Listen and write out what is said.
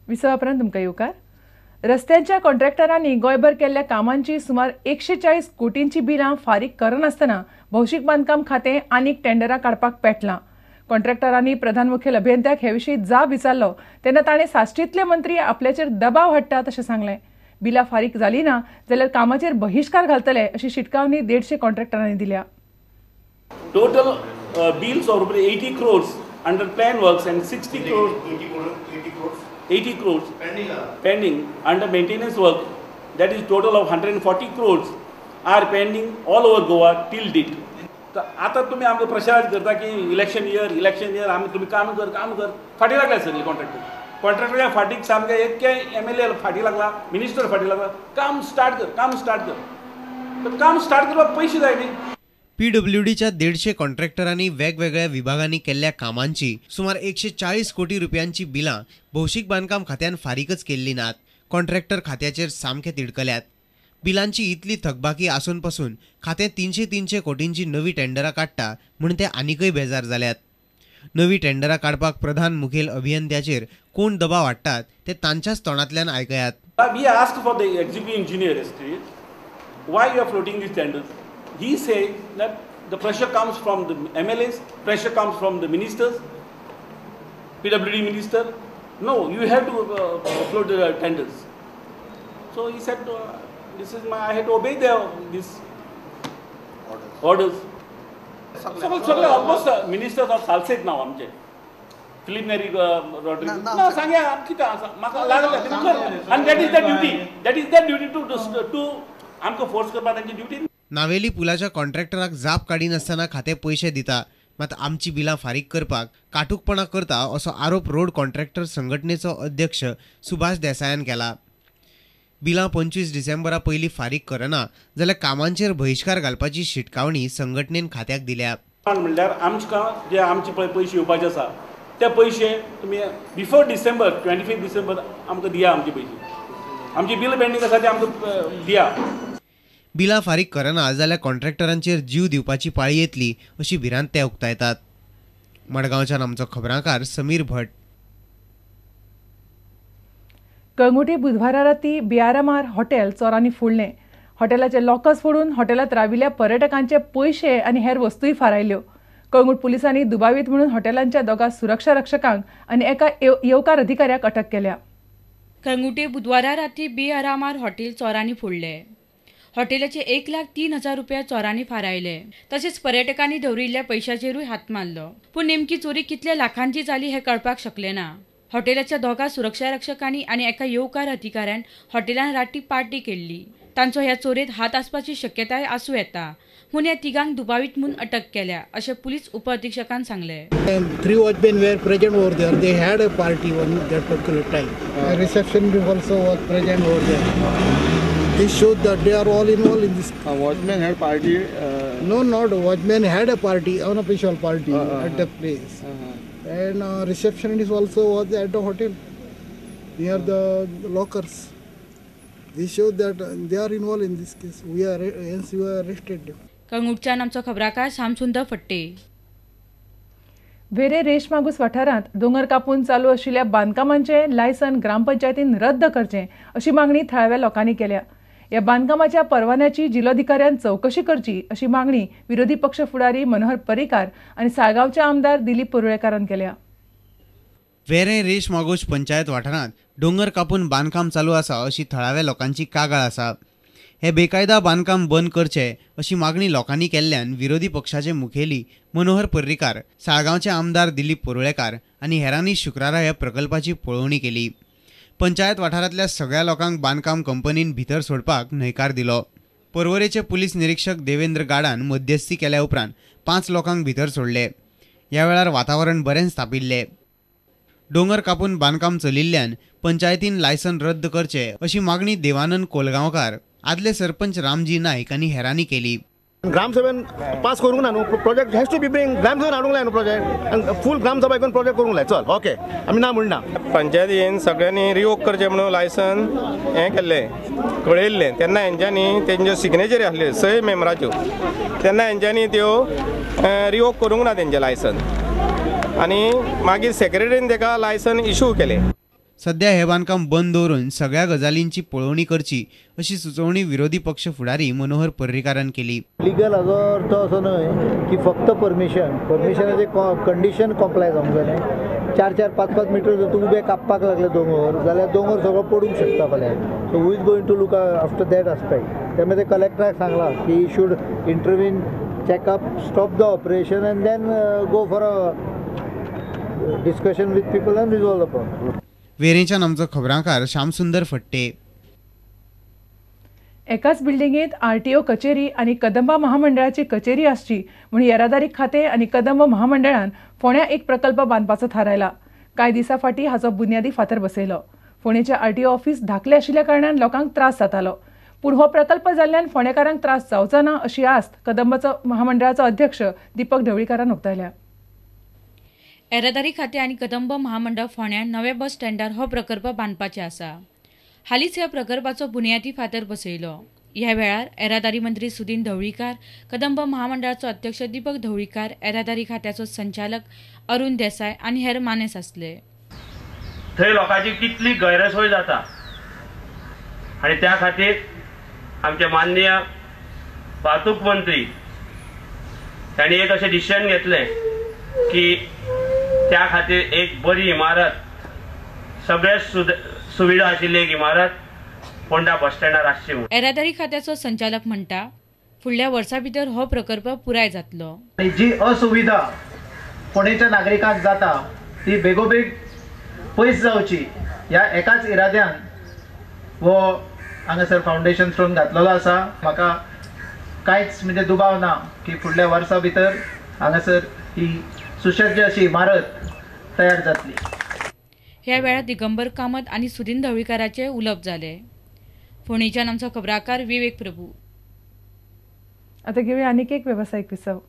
विसवा उपरांत तुमकां येवकार. रस्त्यांच्या कॉन्ट्रॅक्टरांनी गोंयभर केल्ल्या कामांची सुमार 140 कोटींची बिलां फारीक करनासतना भौशीक बांदकाम खातें आनीक टेंडरां काडपाक पेटलां. कॉन्ट्रॅक्टरांनी प्रधान मुखेल अभियंत्याक हे विशीं जाब विचारलो तेन्ना ताणें साश्टींतले मंत्री आपल्याचेर दबाव हाडटात अशें सांगलें. बिलां फारीक जाली ना जाल्यार कामाचेर बहिश्कार घालतले अशी शिटकावणी 150 कॉन्ट्रॅक्टरांनी दिल्या. Total bills of 80 crores under plan works and 60 crores 80 crores pending under maintenance work, that is total of 140 crores are pending all over Goa till date. आता तुम्ही आमकां प्रेशरायज करता की इलेक्शन इयर इलेक्शन इयर आमी तुमी काम कर काम कर. फाटी लागल्या सगळे कॉन्ट्रॅक्टर कॉन्ट्रॅक्टराच्या फाटीक सामके एक MLA फाटी लागला, मिनिस्टर फाटी लागला, काम स्टार्ट कर काम स्टार्ट कर. तर काम स्टार्ट करपाक पयशे जाय न्ही. पीडब्ल्यूडीच्या 150 कॉन्ट्रॅक्टरांनी वेगवेगळ्या विभागांनी केल्ल्या कामांची सुमार 140 कोटी रुपयांची बिलां भौशीक बांदकाम खात्यान फारीकच केल्ली नात. कॉन्ट्रॅक्टर खात्याचेर सामके तिडकल्यात. बिलांची इतली थकबाकी आसून पसून खातें 300-300 कोटींची नवी टेंडरां काडटा म्हूण ते आनीकय बेजार जाल्यात. नवी टेंडरां काडपाक प्रधान मुखेल अभियंत्याचेर कोण दबाव हाडटात ते तांच्याच तोंडांतल्यान आयकयात. We asked for the executive engineer yesterday, why you are floating these tenders? He said that the pressure comes from the MLAs, pressure comes from the ministers, PWD minister. No, you have to float the tenders. So he said, this is my, I had to obey these orders. So almost ministers of Salcete now, आमचे Philip Neri Rodrigues ना सांग्या कितें आसा म्हाका लागलें आनी that is the duty, that is the duty to आमकां force करपाक तांची ड्युटी. नावेली पुलाच्या कॉन्ट्रॅक्टराक जाप काडिनासतना खातें पयशे दिता, मात आमची बिलां फारीक करपाक काटूकपणा करता असो आरोप रोड कॉन्ट्रॅक्टर संघटनेचो अध्यक्ष सुभाष देसायान केला. बिलां 25 डिसेंबरा पयलीं फारीक करना जाल्यार कामांचेर बहिश्कार घालपाची शिटकावणी संघटनेन खात्याक दिल्या. म्हणल्यार आमकां जे आमचे पळय पयशे येवपाचे आसा ते पयशे तुमी बिफोर डिसेंबर 25 डिसेंबर आमकां दिया. आमचे पयशे आमची बिल पेंडींग आसा ते आमकां दिया. बिलां फारीक करना जाल्यार कॉन्ट्रॅक्टरांचेर जीव दिवपाची पाळी येतली अशी भिरांत ते उक्तायतात. मडगांवच्यान आमचो खबरांकार समीर भट. कळंगुटे बुधवारा राती बिआरएमआर हॉटेल चोरांनी फोडलें. हॉटेलाचे लॉकर्स फोडून हॉटेलांत राविल्ल्या पर्यटकांचे पयशे आनी हेर वस्तूय फारायल्यो. कळंगूट पुलिसांनी दुबावीत म्हणून हॉटेलांच्या दोगा सुरक्षा रक्षकांक आनी एका येवकार अधिकाऱ्याक अटक केल्या. कळंगुटे बुधवारा राती बिआरएमआर हॉटेल चोरांनी फोडलें. हॉटेलाचे 1,03,000 रुपया चोरांनी फारायले. तशेंच पर्यटकांनी दवरिल्ल्या पयशाचेरूय हात मारलो. पूण नेमकी चोरी कितल्या लाखांची जाली हें कळपाक शकलें ना. हॉटेलाच्या दोगा सुरक्षा रक्षकांनी आनी एका येवकार अधिकाऱ्यान हॉटेलान राती पार्टी केल्ली. तांचो ह्या चोरयेंत हात आसपाची शक्यताय आसूं येता म्हूण ह्या तिगांक दुबावीत म्हूण अटक केल्या अशें पुलीस उपअधिक्षकान सांगलें. 3 watchmen were present over there. They had a party on that particular time. Receptionist also was present over there. This shows that they are all involved in this. Watchman had party? No, not watchman had a party, unofficial party at the place. And receptionist also was at the hotel near the lockers. This shows that they are involved in this case. We are, hence we are arrested them. कळंगूटच्यान आमचो खबराकार श्यामसुंदर फट्टे. वेरे रेशमागूस वाठारांत दोंगर कापून चालू आशिल्ल्या बांदकामांचें license ग्रामपंचायतीन रद्द करचें अशी मागणी थळाव्या लोकांनी केल्या. ह्या बांदकामाच्या परवान्याची जिल्लोधिकाऱ्यान चवकशी करची अशी मागणी विरोधी पक्ष फुडारी मनोहर पर्रीकार आनी साळगांवचे आमदार दिलीप परुळेकारान केल्या. वेरें रेशमागोश पंचायत वाठारांत दोंगर कापून बांदकाम चालू आसा अशी थळाव्या लोकांची कागाळ आसा. हे बेकायदा बांदकाम बंद करचे अशी मागणी लोकांनी केल्ल्यान विरोधी पक्षाचे मुखेली मनोहर पर्रीकार, साळगांवचे आमदार दिलीप परुळेकार आनी हेरांनी शुक्रारा ह्या प्रकल्पाची पळोवणी केली. पंचायत वाठारांतल्या सगळ्या लोकांक बांदकाम कंपनीन भितर सोडपाक न्हयकार दिलो. पर्वरेचे पुलीस निरीक्षक देवेंद्र गाडान मध्यस्थी केल्या उपरांत 5 लोकांक भितर सोडले. ह्या वेळार वातावरण बरेंच तापिल्लें. दोंगर कापून बांदकाम चलिल्ल्यान पंचायतीन लायसन रद्द करचे अशी मागणी देवानंद कोलगांवकार, आदले सरपंच रामजी नाईक आनी हेरांनी केली. ग्रामसभेन पास करूंक ना न्हू project has to be bring ग्रामसभेन हाडूंक लाय न्हू प्रोजेक्ट आनी फूल ग्रामसभा करून प्रोजेक्ट करूंक लाय. चल ओके आमी ना म्हणना. पंचायतीन सगळ्यांनी रिवोक करचें म्हणून लायसन हें केल्लें कळयल्लें तेन्ना हेंच्यांनी तेंच्यो सिग्नेचरी आसल्यो 6 मेंबराच्यो तेन्ना हेंच्यांनी त्यो रिवोक करूंक ना तेंचें लायसन आनी मागीर सेक्रेटरीन तेका लायसन इशू केलें. सध्या हे बांदकाम बंद दवरून सगळ्या गजालींची पळोवणी करची अशी सुचोवणी विरोधी पक्ष फुडारी मनोहर पर्रीकारान केली. लिगल हाजो अर्थ असो न्हय की फक्त परमिशन, परमिशनाचे कंडिशन कॉम्प्लाय जावंक जाय न्हय. 4 4 5 5 मिटर जर तूं उबे कापपाक लागले दोंगर जाल्यार दोंगर सगळो पडूंक शकता फाल्यां. So who is going to look after that aspect? त्यामुळे ते कलेक्टराक सांगलां की he should intervene, checkup, stop the operation and then go for a discussion with people and resolve the problem. वेरेंच्यान आमचो खबरांकार श्यामसुंदर फट्टे. एकाच बिल्डिंगेत आरटीओ कचेरी आनी कदंबा महामंडळाची कचेरी आसची म्हूण येरादारी खातें आनी कदंब महामंडळान फोंड्या एक प्रकल्प बांदपाचो थारायला. कांय दिसां फाटीं हाचो बुन्यादी फातर बसयलो. फोंडेचें आरटीओ ऑफिस धाकलें आशिल्ल्या कारणान लोकांक त्रास जातालो, पूण हो प्रकल्प जाल्ल्यान फोंडेकारांक त्रास जावचो ना अशी आस्त कदंबाचो महामंडळाचो अध्यक्ष दीपक ढवळीकारान उक्तायल्या. येरादारी खातें आनी कदंब महामंडळ फोंड्या नव्या बस स्टँडार हो प्रकल्प बांदपाचे आसा. हालींच ह्या प्रकल्पाचो बुन्यादी फातर बसयलो. ह्या वेळार येरादारी मंत्री सुदिन ढवळीकार, कदंब महामंडळाचो अध्यक्ष दीपक ढवळीकार, येरादारी खात्याचो संचालक अरुण देसाय आनी हेर मानेस आसले. थंय लोकांची कितली गैरसोय जाता आनी त्या खातीर आमचे माननीय वाहतूक मंत्री तांणी एक अशें डिसिजन घेतलें की त्या खातीर एक बरी इमारत, सगळे सुविधा आशिल्ली एक इमारत फोंडा बस स्टँडार आसची. येरादारी खात्याचो संचालक म्हणटा फुडल्या वर्सा भितर हो प्रकल्प पुराय जातलो. जी असुविधा फोंडेच्या नागरिकांक जाता ती बेगोबेग पयस जावची ह्या एकाच इराद्यान हो हांगासर फावंडेशन स्टोन घातलेलो आसा. म्हाका कांयच म्हणजे दुबाव ना की फुडल्या वर्सा भितर हांगासर ही सुसज्ज अशी इमारत तयार जातली. ह्या वेळार दिगंबर कामत आनी सुदिन ढवळीकाराचे उलोवप जाले. फोंडेच्यान आमचो खबराकार विवेक प्रभू. आता घेऊया आणखी एक व्यावसायिक विसव.